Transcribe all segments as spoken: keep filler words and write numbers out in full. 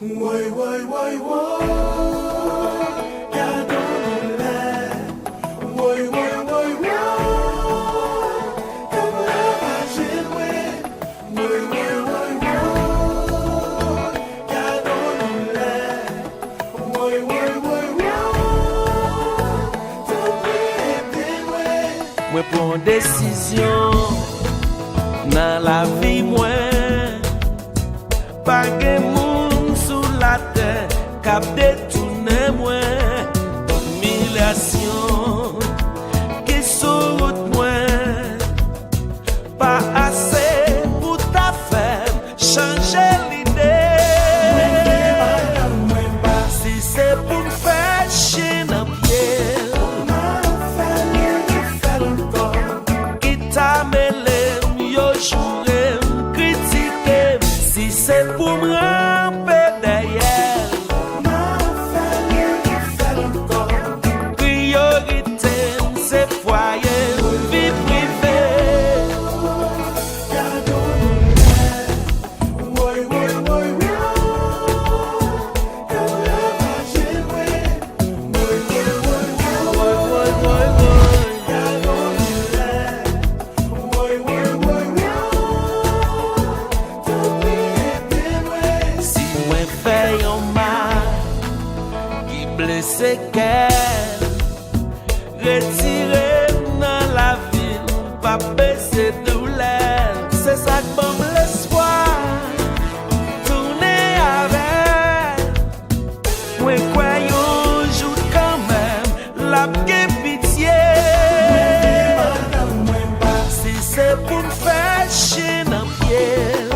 Woy, woy, woy, woy, gad on doulè. Woy, woy, woy, woy, kòm ravaje mwen. Woy, woy, woy, woy, gad on doulè. Woy, woy, woy, woy, tanpri ede mwen. Mwen pran yon desizyon nan lavi mwen. Pa gen moun sou latè k ap detounen mwen. Imilyasyon ki sou wout mwen pa ase pou ta fè m chanje lide. Si se pou m fè chen nan pye l, kit a mele m, yo joure m, kritike m. Si se pou m ranpe dèyè l, priyorite m se fwaye m, vi prive. Si mwen fè yon mal ki blese kè l, retire m nan lavi l, pa peze doulè l. Se sa k ban m lespwa tounen avè l. Mwen kwè yon jou kanmenm l ap gen pitye. Si se pou m fè chen nan pye l,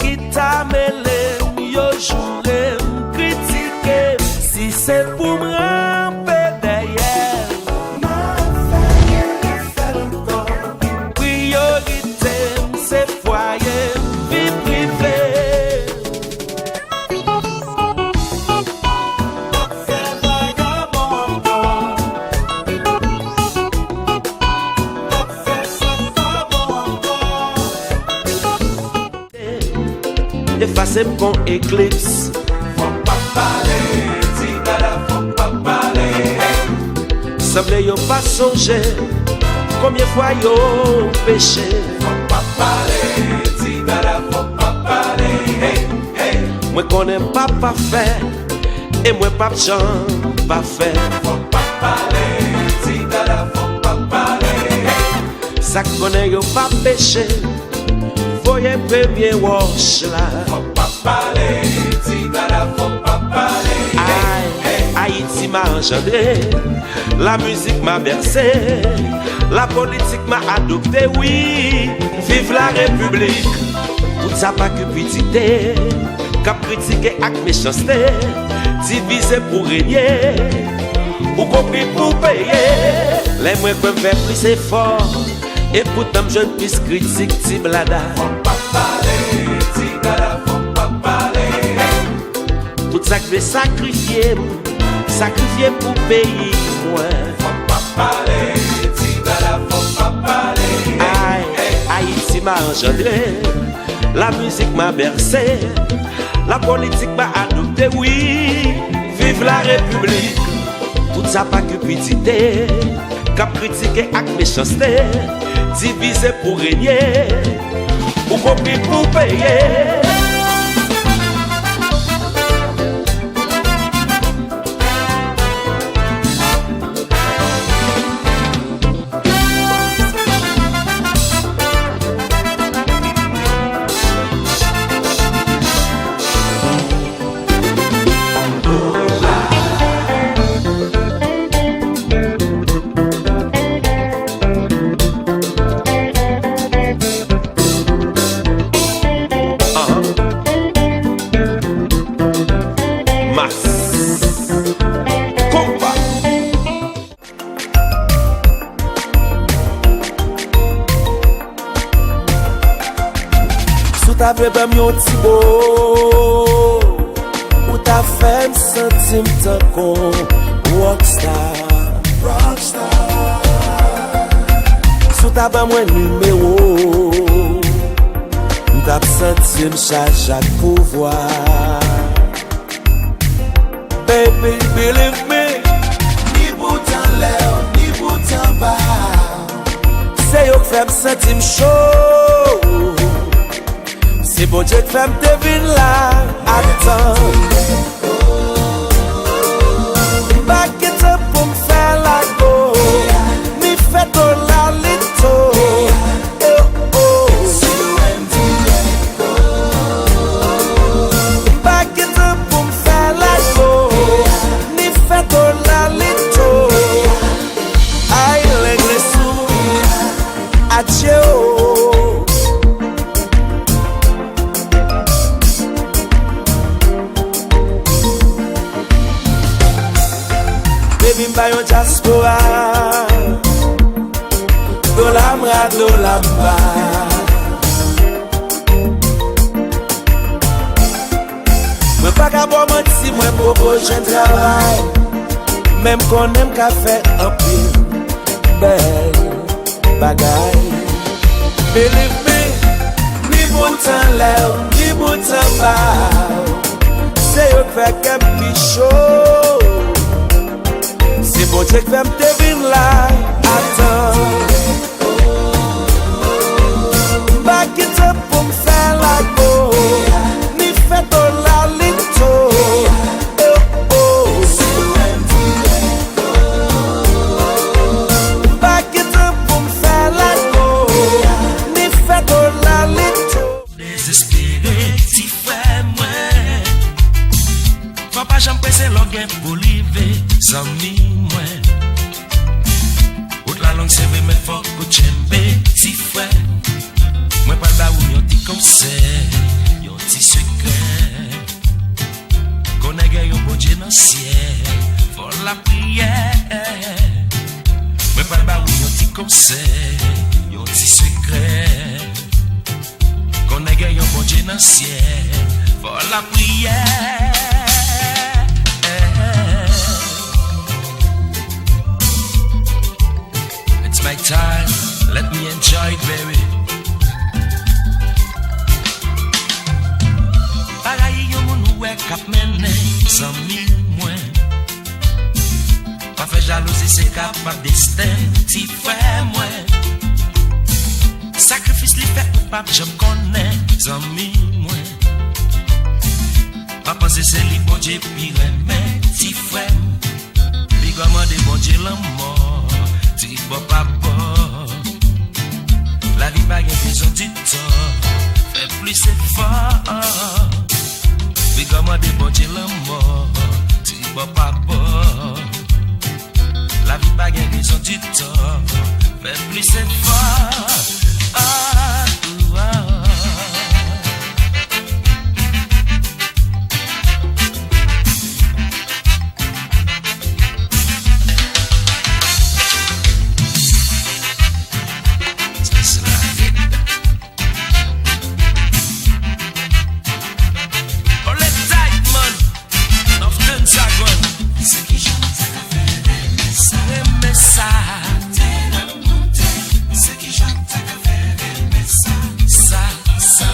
kit a mele m, yo joure m, kritike m. Si se pou m ranpe dèyè l, priyorite m se fwaye m, vi prive. Efase m kon eklips. Fòk pa pale, ti dada, fòk pa pale. Sanble yo pa sonje konbyen fwa yo peche. Fòk pa pale, ti dada, fòk pa pale. Hey, hey. Mwen konnen m pa pafè, e mwen p ap janm pafè. Fòk pa pale, ti dada, fòk pa pale. Sa k konnen yo pa peche, voye premye wòch la. Fòk pa pale, ti dada, fòk pa pale. Ay, Ayiti m a anjandre, la mizik m a bèse, la politik m a adopte, wi. Viv la repiblik, tout sa pa kipidite, k ap kritike ak mechanste, divize pou renye. Ou konpri pou peye. Lè mwen kwè m fè plis efò, epoutan m jwenn plis kritik, ti blada. Fòk pa pale, ti blada, fòk pa pale. Tout sa k vle sakrifye m, sakrifye m pou peyi mwen. Fòk pa pale, ti blada, fòk pa pale. Ay, Ayiti m a anjandre, la mizik m a bèse, la politik m a adopte, wi. Viv la repiblik, tout sa pa kipidite, k ap kritike ak mechanste, divize pou renye, ou konpri pou peye. Mas. Konpa. Si w ta vle ban m yon ti bo, ou ta fè m santi m tankou rockstar. Rockstar. Si w ta ban mwen nimewo, m T ap santi m chaje ak pouvwa. Baby, believe me. Ni bout anlè w, ni bout anba w. Se yo k fè m santi m cho. Se Bondye k fè m te vin la. Atan. M pa gen tan pou m fè lago. Mi fè do lalito. Oh, oh. M pa gen tan pou m fè lago. Mi fè do lalito. Ay, legliz ou. Adye, oh. Baby, m pa yon dyaspora. Dola m ra, dola m ba. Mwen pa ka ba w manti, mwen poko jwenn travay. Men m konnen m ka fè anpil bèl bagay. Believe me, ni bout anlè w, ni bout anba w. Se yo k fè kè m pi cho. Se Bondye k fè m te vin la. Atan. M pa gen tan pou m fè lago. Ni fè do lalito. Oh, oh. M pa gen tan pou m fè lago. Ni fè do lalito. Dezespere, ti frè mwen. Fò pa janm prese lè w gen pou rive, zanmi mwen. Wout la long, se vre, men fòk ou tchenbe, ti frè. Mwen pral ba ou yon ti konsèy, yon ti sekrè. Konnen gen yon Bondye nan syèl, fò lapriyè. Mwen pral ba ou yon ti konsèy, yon ti sekrè. Konnen gen yon Bondye nan syèl, fò lapriyè. It's my time, let me enjoy it, baby. Pa rayi yon moun ou wè k ap mennen, zanmi mwen. Pa fè jalouzi, se kapab desten ti frè mwen. Sakrifis li fè ou p ap janm konnen, zanmi mwen. Pa panse se li Bondye pi renmen, ti frè m. Piga w mande Bondye lanmò, tribò pa bò. Lavi pa gen rezon ditò, fè plis efò. Piga w mande Bondye lanmò, tribò pa bò. Lavi pa gen rezon ditò, fè plis efò. Ah, ah, ah. Sa se la vida. Ole tight, man. Nan fifteen seconds. Se kijan sa ka fè renmen sa? Renmen sa. Tèl ap monte. Se kijan sa ka fè renmen sa? Sa, sa.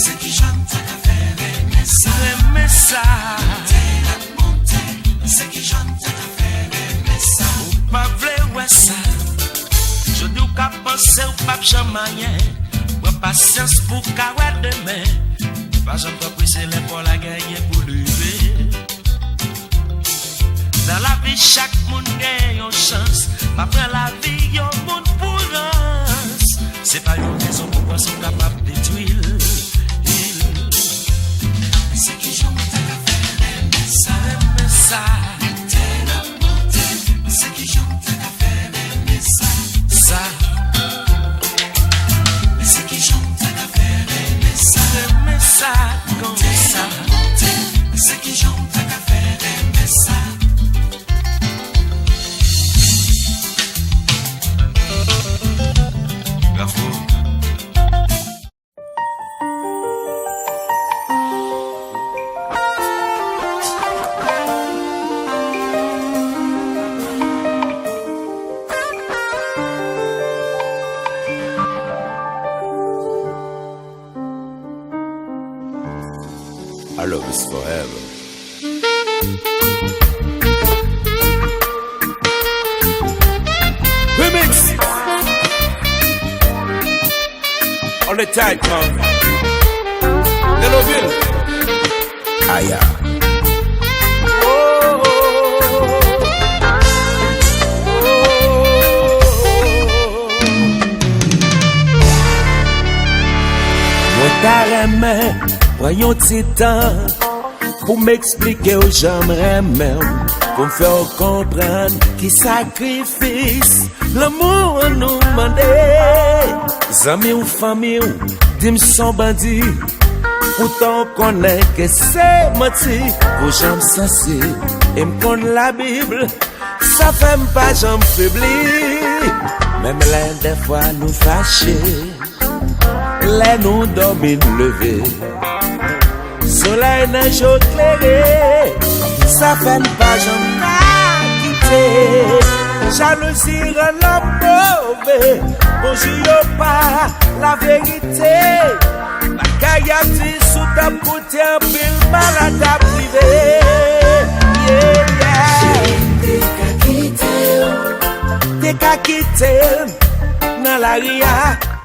Se kijan sa ka fè renmen sa? Renmen sa. Tèl ap monte. Se kijan sa ka fè renmen sa? Ou pa vle wè sa. Jodi w ka panse ou p ap janm anyen. Pran pasyans pou w ka wè demen. Pa janm twò prese lè pa w la genyen pou leve. Nan lavi, chak moun gen yon chans. Pa pran lavi yon moun pou rans. Se pa yon rezon pou panse w kapab detwi l. Se kijan w ta ka fè renmen sa? Renmen sa. Lè tèl ap monte, se kijan w ta ka fè renmen sa? Sa. Men se kijan w ta ka fè renmen sa? Renmen sa, konsa. Lè tèl ap monte, men se kijan w ta ka fè renmen sa? Bravo. Our love is forever. Remix. On the tight, man. Delovil. Aya. Mwen ta renmen pran yon ti tan pou m eksplike w jan m renmen w, pou m fè w konprann ki sakrifis lanmou an nou mande. Zanmi w, fanmi w, di m s on bandi, poutan w konnen ke se manti. Pou jan m sanse e m konn Labib, sa fè m pa janm febli. Menm lè dèfwa nou fache, lè nou dòmi n leve, solèy nan je w klere, sa fè n pa janm ka kite. Jalouzi rann lòm move, bonjou yo pa laverite. Bagay y ap di si w t ap koute anpil, malad ap rive. Yeah, yeah. Cheri, m te ka kite w, te ka kite m nan lari a.